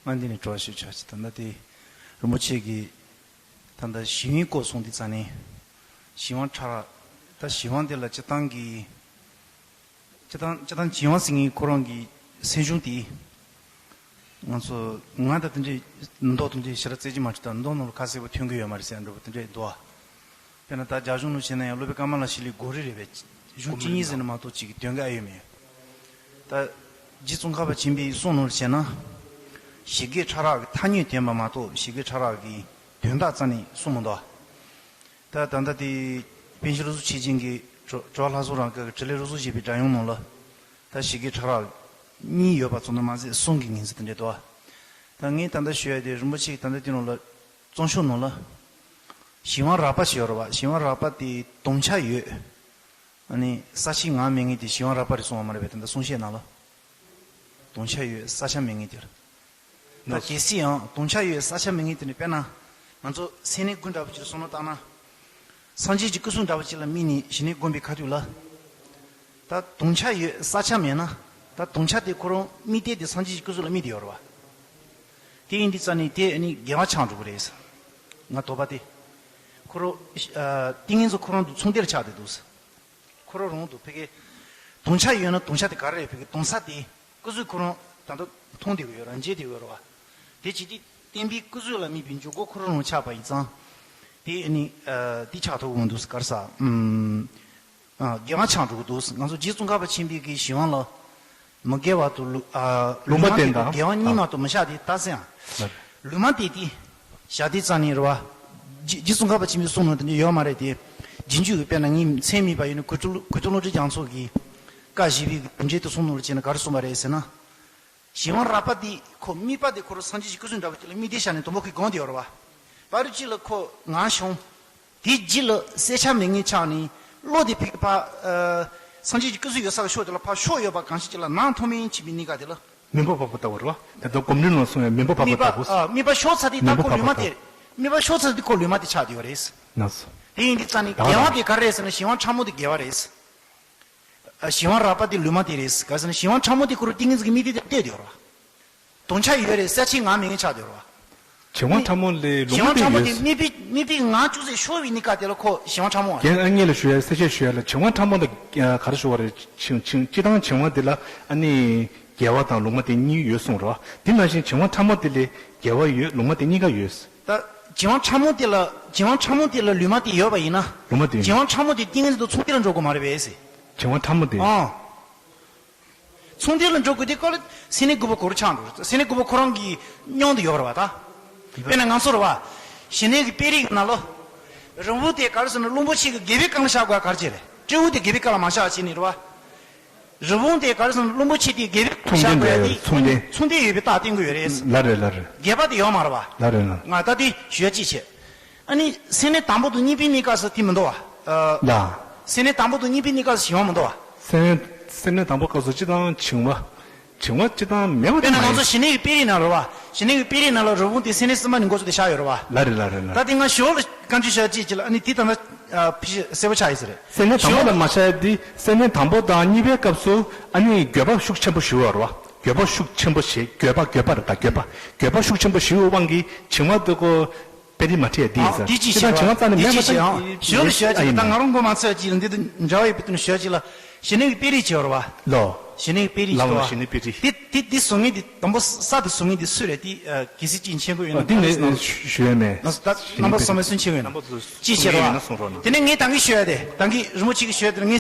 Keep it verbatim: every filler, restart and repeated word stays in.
ང་འདི་ནས་དྲི་བ་ཞུ་ཆོག་ཅིག་ད་ལྟ་དེ་རིན་པོ་ཆེ་གིས་ད་ལྟ་གཞི་དབྱིངས་སྐོར་གསུངས་དུས་ཙང་ནས་གཞི་དབང་ཕྲ་རགས། ད་གཞི་དབྱིངས་དེ་ལ་སྤྱིར་བཏང་གི་སྤྱིར་བཏང་སྤྱིར་བཏང་གཞི་དབྱིངས་ཟེར་མཁན་ཁོ་རང་གི་སེམས་བྱུང་དེ། ང་ཚོ་ང་ད་དེ་འདྲའི་མདོག་དེ་འདྲའི་ཞེ་དྲག་རྩེ་གཅིག་མ་བྱུང་། ད་མདོག་ནང་ལ་ཁ་གསལ་པོ་ཐོན་གི་ཡོད་མ་རེད་ཟེར་འདྲ་པོ་དེ་འདྲའི་འདུག་ཨ། དཔེར་ན་ད་རྒྱ་གཞུང་ནང་བྱས་ན་ཡང་སློབ་དཔོན་ཀ་མ་ལ་ཤཱི་ལའི་གོ་རིམ་རེད་པས། གཞུང་གཅིག་གཉིས་ཟེར་ན་མ་གཏོགས་ཅིག་གི་དོན་ག་ཨེ་ཡོད་མེད། ད་རྗེ་ཙོང་ཁ་པ་ཆེན་པོའི་གསུང་ནང་བྱས་ན། ཞི་རྒོལ་ཕྲ་རགས་ཀྱི་ཐ་སྙད་བསྟན་པ་མ་གཏོགས་ཞི་རྒོལ་ཕྲ་རགས་ཀྱི་དོན་དག་རྩ་ནས་གསུངས་མི་འདུག་ད་ད་ལྟ་དེ་པཎ་ཆེན་རིག་འཛིན་ཆོས་རྒྱན་གྱི་དྲི་བ་ལྷ་ཚོགས་རང་སྐད་ཀྱི་དྲི་ལན་རིག་འཛིན་ཞེས་པའི་སྒྲ་དབྱངས་ནང་ལ། ད་ཞི་རྒོལ་ཕྲ་རགས་གཉིས་ཡོད་པ་ཙམ་དུ་མ་ཟད་གསུམ་གྱི་ངོས་འཛིན་དེ་འདྲ་འདུག་ད་ངས་ད་ལྟ་ཞུ་ཡ་དེ་རིན་པོ་ཆེ་གིས་ད་ལྟ་དེ་ནང་ལ་རྩོམ་ཤོག་ནང་ལ། གཞན་དབང་རགས་པ་ཞིག་ཡོད་རེད་བ། གཞན་དབང་རགས་པ་དེ་དུམ་ཆ་ཡོད། ཨ་ནི་ས་ཆའི་ངག་མེད་མཁན་དེ་གཞན་དབང་རགས་པ་རེད་གསུངས་པ་མ་རེད་པས། ད་ལྟ་གསུང་བཤད་ནང་ལ། དུམ་ཆ་ཡོད་ས་ཆ་མེད་མཁན་དེ་རེད། ད་གལ་སྲིད་ཡང་དུམ་ཆ་ཡོད་ས་ཆ་མེད་མཁན་དེ་ནི་དཔེར་ན། ང་ཚོ་སེམས་ནི་དགུ་འདྲ་པོ་ཅིག་ལ་བསམ་བློ་བཏང་ན། སངས་རྒྱས་ཀྱི་སྐུ་གཟུགས་འདྲ་པོ་ཅིག་ལ་དམིགས་ནས་གཞན་ནི་བསྒོམས་པའི་ཁ་ཐུག་ལ། ད་དུམ་ཆ་ཡོད་ས་ཆ་མེད་ན། ད་དུམ་ཆ་དེ་ཁོ་རང་དམིགས་གཏད་དེ་སངས་རྒྱས་ཀྱི་སྐུ་གཟུགས་ལ་དམིགས་ཏེ་ཡོད་རེད་བ། དེ་ཡིན་དུས་ཙ་ནི་དེ་ནི་འགལ་བ་ཆགས་འགྲོ་གི་རེད། ང་དོགས་པ་དེ། ཁོ་རང་། ཨ། ཏིང་ངེ་འཛིན་ཁོ་རང་དུ་མཚུངས་གཏེར་ཆགས་བསྡད་འདུག་ཁོ་རང་རང་དུ་ཕ་གི། དུམ་ཆ་ཡོད་ན་དུམ་ཆ་དེ་ག་རེ་རེད། ཕ་གི་དུམ་ས་དེ་སྐུ་གཟུགས་ཁོ་རང་ད་ལྟ་མཐོང་བསྡད་ཀྱི་ཡོད་རེད། མཇལ་བསྡད་ཀྱི་ཡོད་རེད་བ། དེ་བྱེད་དུས་བསྟན་པའི་སྐུ་གཟུགས་ལ་དམིགས་པའི་འཇུག་སྒོ་ཁོ་རང་རང་ཆགས་པ་ཡིན་ཙང་། དེ་ནི་ཨ་དེ་ཆགས་ཐུབ་ཀྱི་མི་འདུག་ག་རེ་ཟེར། ཨུམ། ཨ། འགལ་བ་ཆགས་འགྲོ་གི་འདུག་ང་ཚོ་རྗེ་ཙོང་ཁ་པ་ཆེན་པོའི་གི་གཞན་དབང་ལ། མི་འགལ་བ་དང་ལུ། ཨ། ལུང་མ་ལུང་མ་བསྟན་དང་འགལ་བ་གཉིས་མ་གཏོགས་མི་བཞག་དེ་ལྟ་ཟེར་ཡང་། ལུང་མ་བསྟན་དེ། བཞག་དེ་རྩ་ནས་རེད་བ། རྗེ་རྗེ་ཙོང་ཁ་པ་ཆེན་པོའི་གསུང་ནང་དེ་འདྲ་ཡོད་མ་རེད་དེ། རྗེས་འཇུག་གི་དཔེར་ན་ངའི་མཚན་སྨད་པ་ཡིན་ན་གུ་ཐུ་གུ་ཐུ་ལུང་རིགས་རྒྱ་མཚོ་གི། བཀའ་བཞི་པའི་གི་དོན་འགྲེལ་དུ་གསུང་ནོར་བྱས་ན་ག་རེ་གསུངས་པ་རེད་ཟེར་ན། གཞན་དབང་རགས་པ་དེ་ཁོ་དམིགས་པ་དེ་ཁོ་རང་སངས་རྒྱས་ཀྱི་སྐུ་གཟུགས་འདྲ་པོ་ཅིག་ལ་དམིགས་ཏེ་བཞག་ནས་དུམ་བུ་ཁོས་བསྒོམས་ཏེ་ཡོད་རེད་བ། བར་དུ་ཅིག་ལ་ཁོ་ངར་ཤོང་། དེའི་རྗེས་ལ་གསལ་ཆ་མེད་མཁན་ཆགས་ནས་བློ་དེ་ཕ་གི་ཕར། ཨ། སངས་རྒྱས་ཀྱི་སྐུ་གཟུགས་ཡོད་ས་གི་ཕྱོགས་དེ་ལ་ཕར་ཕྱོགས་ཡོད་པ་གང་ཞིག་ཅིག་ལ་ནང་མཐོང་མིན་ཕྱིན་པའི་གནས་སྐབས་དེ་ལ། མི་འཕོ་འཕགས་པ་ལྟ་བུ་རེད་བ། ད་ལྟ་སྒོམ་རིམ་ནང་གསུངས་ཡ་མི་འཕོ་འཕགས་པ་དམིགས་པ། ལྟ་བུ། ཨ། དམིགས་པ་ཤོར་ཚར་དུས་མི་ད་འཕོ་ཁོ་འཕགས་ལུང་མ་པ་དེ། ལྟ་བུ། དམིགས་པ་ཤོར་ཚར་དུས་ཁོ་ལུང་མ་དེ་ཆགས་བསྡད་ཡོད་རེད། ལགས་སོ། དེ་ཡིན་དུས་རྩ་ནས་ད་འགལ་བ་དེ་ག་རེ་རེད་ཟེར་ན་གཞན་དབང་ཕྲ་མོ་དེ་འགལ་བ་རེད། ཨ། གཞན་དབང་རགས་པ་དེ་ལུང་མ་དེ་རེད། ག་རེ་ཟེར་ན་གཞན་དབང་ཕྲ་མོ་དེ་ཁོ་རང་ཏིང་ངེ་འཛིན་གྱི་དམིགས་གཏད་དེ་བལྟས་ཡོད་རེད་བ། དུམ་ཆ་ཡོད་རེད། གསལ་ཆའི་ངག་མེད་མཁན་ཆགས་བསྡད་ཡོད་རེད་བ། གཞན་དབང་ཕྲ་མོ་ལས་ལུང་མ་དེ་ཡོད། གཞན་དབང་ཕྲ་མོ་དེ་དམིགས་པའི་དམིགས་པའི་ངག་ཅུང་ཟད་ཤོར་བའི་གནས་སྐབས་དེ་ལ་ཁོ་གཞན་དབང་ཕྲ་མོ་བ་རེད། རྒན་ཨ་མྱེས་ལ་ཞུ་ཡ་གསལ་བཤད་ཞུ་ཡ་ལ་གཞན་དབང་ཕྲ་མོ་དང་ག་རེ་ཞུ་བ་རེད། ཕྱིན་ཕྱིན་སྤྱིར་བཏང་གཞན་དབང་དེ་ལ་ཨ་ནི་འགལ་བ་དང་ལུང་མ་དེ་གཉིས་ཡོད་གསུངས་རེད་བ། དེ་ནང་བཞིན་གཞན་དབང་ཕྲ་མོ་དེ་ལས་འགལ་བ་ཡོད་ལུང་མ་དེ་གཉིས་ཀ་ཡོད། ད་གཞན་དབང་ཕྲ་མོ་དེ་ལ་གཞན་དབང་ཕྲ་མོ་དེ་ལ་ལུང་མ་དེ་ཡོད་པ་ཡིན་ན། ལུང་མ་དེ་གཞན་དབང་ཕྲ་མོ་དེ་ཏིང་ངེ་འཛིན་དང་མཚུངས་གཏེར་ལ་འགྲོ་དགོས་མ་རེད་པས་ཟེར། གཞན་དབང་ཕྲ་མོ་དེ། ཨང་། མཚུངས་གཏེར་ལ་འགྲོ་དགོས་དུས་སྐབས་ལ་སེམས་ནི་དགུ་པོ་གོ་རུ་ཆགས་འགྲོ། སེམས་ནི་དགུ་པོ་ཁོ་རང་གི་སྙོམས་དུ་ཡོད་རེད་བ་ད། དཔེར་ན་ང་ཚོ་རེད་བ། ཞི་གནས་ཀྱི་དཔེ་རིས་ཀྱི་ནང་ལོ། རི་བོ་དེ་ག་རེ་ཟེར་ན་རླུང་པོ་ཆེ་གི་སྒལ་པའི་སྐབས་ལ་བཞག་དགོས་ག་རེ་བྱས་རེད། སྤྲེའུ་དེ་སྒལ་པའི་སྐབས་ལ་མ་བཞག་བྱས་ནས་རེད་བ། རི་བོ་དེ་ག་རེ་ཟེར་ན་རླུང་པོ་ཆེ་དེ་སྒལ་པའི་སྐབས་ལ་བཞག་དགོས་ཡ་དེ་མཚུངས་གཏེར། མཚུངས་གཏེར་ཡོད་པའི་རྟགས་བསྟན་གྱི་ཡོད་རེད། ལགས་རེད་ལགས་རེད། སྒལ་པ་དེ་ཡོད་མ་རེད་བ། ལགས་རེད་ལགས། ང་ད་དེ་ཞུ་ཡ་ཅིག་བྱས། ཨ་ནི་སེམས་གནས་དང་པོ་དང་གཉིས་པའི་གནས་སྐབས་སུ་དེ་མི་འདུག་བ། ཨ། ལགས། སེམས་གནས་དང་པོ་དང་གཉིས་པའི་གནས་སྐབས་སུ་གཞན་དབང་མི་འདུག་བ། སེམས་སེམས་གནས་དང་པོ་སྐབས་སུ་སྤྱིར་བཏང་བྱིང་བ། བྱིང་བ་སྤྱིར་བཏང་མེད་པ་དེ་དཔེར་ན་མ་ང་ཡིན། ཚོ་ཞི་གནས་ཀྱི་དཔེ་རིས་ནང་རེད་བ། ཞི་གནས་ཀྱི་དཔེ་རིས་ནང་ལ་རི་བོང་དེ་སེམས་གནས་གསུམ་པ་ནས་འགོ་བཙུགས་ཏེ་བཞག་ཡོད་རེད་བ། ལགས་རེད་ལགས་རེད་ལགས། ད་དེ་སྔ་ཞོར་ལ་བཀའ་འགྱུར་བཤད་ཅིག་ཅིག་ལ་ཨ་ནི་དེ་ད་ལྟ་ཕྱི་གསལ་པོ་ཆགས་ཡིན་ས་རེད། སེམས་གནས་དང་པོ་ཞོར་ལ་མ་ཆགས་ཡ་དེ་སེམས་གནས་དང་པོ་དང་གཉིས་པའི་སྐབས་སུ་ཨ་ནི་འགྱོད་པ་ཤུགས་ཆེན་པོ་ཞིག་ཡོད་རེད་བ། འགྱོད་པ་ཤུགས་ཆེན་པོ་ཞིག་འགྱོད་པ་འགྱོད་པ་རེད་ད་འགྱོད་པ། འགྱོད་པ་ཤུགས་ཆེན་པོ་ཞིག་ཡོད་དབང་གིས་བྱིང་བ་དེ་ཁོ། དཔེ་རིས་མ་ཁྲིད་ཡ་འདི་ཡིན་ས། ཨ། དེ་ཅི་ཅི་ཞིག་དང་བྱིང་བ་རྩ་ནས་མེད་པ་དེ་ཅི་ཞིག་ཨ་ཞོར་ལ་ཞུ་ཡ་ཅིག་ལ་ད་ང་རང་མགོ་མ་ཚོས་ཅིག་ལ་འདི་དང་འདྲ་བ་ཡོད་པའི་དོན་ཞུ་ཡ་ཅིག་ལ་ཞི་གནས་ཀྱི་དཔེ་རིས་ཅིག་ཡོད་རེད་བ། ལོ། ཞི་གནས་ཀྱི་དཔེ་རིས་ཅིག་ལ་ཡོད་བ། ཞི་གནས་དཔེ་རིས། དེ་དེ་དེ་བཟོ་མཁན་དེ་དང་པོ་གསར་དུ་བཟོ་མཁན་དེ་སུ་རེད་དེ་གལ་སྲིད་ཅིག་མཁྱེན་གྱི་ཡོད་ན་འདི་ངས་ཞུ་ཡ་མེད། ད་རྣམ་པ་ཚང་མས་སུ་མཁྱེན་གྱི་ཡོད་ན་ཅིག་བཤད་རོགས། དེ་ནས་ངས་ད་གིན་ཞུ་ཡ་དེ་ད་གིན་རི་མོ་གཅིག་གིས་ཞུ་ཡ་དེ་ལ་ངས།